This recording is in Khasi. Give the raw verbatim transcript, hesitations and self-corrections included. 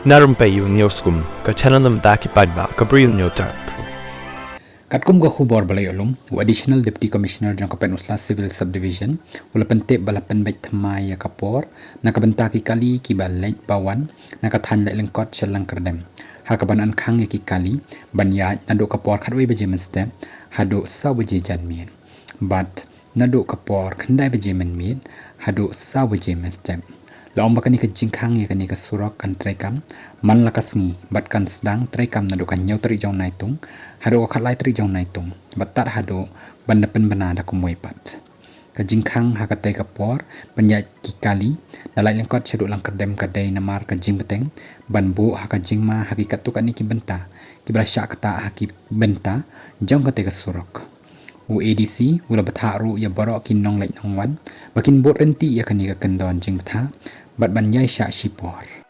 Na rympei ïa u News Kum, ka channel na bynta ki paidbah ka Bri u Hynñiewtrep. Katkum ka khubor ba la ïoh lum, u Additional Deputy Commissioner jong ka Pynursla Civil Subdivision u la pyntip ba la pynbeit thymmai ïa ka por na ka bynta ki kali kiba leit ba wan na ka thaiñ Laitlyngkot sha Langkyrdem, ha kaban yn khang ïa ki kali ban ïaid naduh ka por khatwei baje mynstep haduh saw baje janmiet, bad naduh ka por khyndai baje mynmiet haduh saw baje mynstep. La ong ba kane ka jingkhang ïa kane ka surok kan treikam man la ka sngi bad kan sdang treikam naduh ka hynñiew tarik jong u Naitung haduh ka khatlai tarik jong u Naitung, bad tad haduh ban da pynbna da kumwei pat. Ka jingkhang ha katei ka por ban ïaid ki kali na Laitlyngkot shaduh Langkyrdem ka dei namar ka jingbteng ban buh ha ka jingma ha ki katto katne ki bynta kiba la shah ktah ha ki bynta jong katei ka surok. U ADC u la bthah ruh ïa baroh ki nongleit nongwan ba kin bud ryntih ïa kane ka kyndon jingbthah bad ban ïaishah shipor.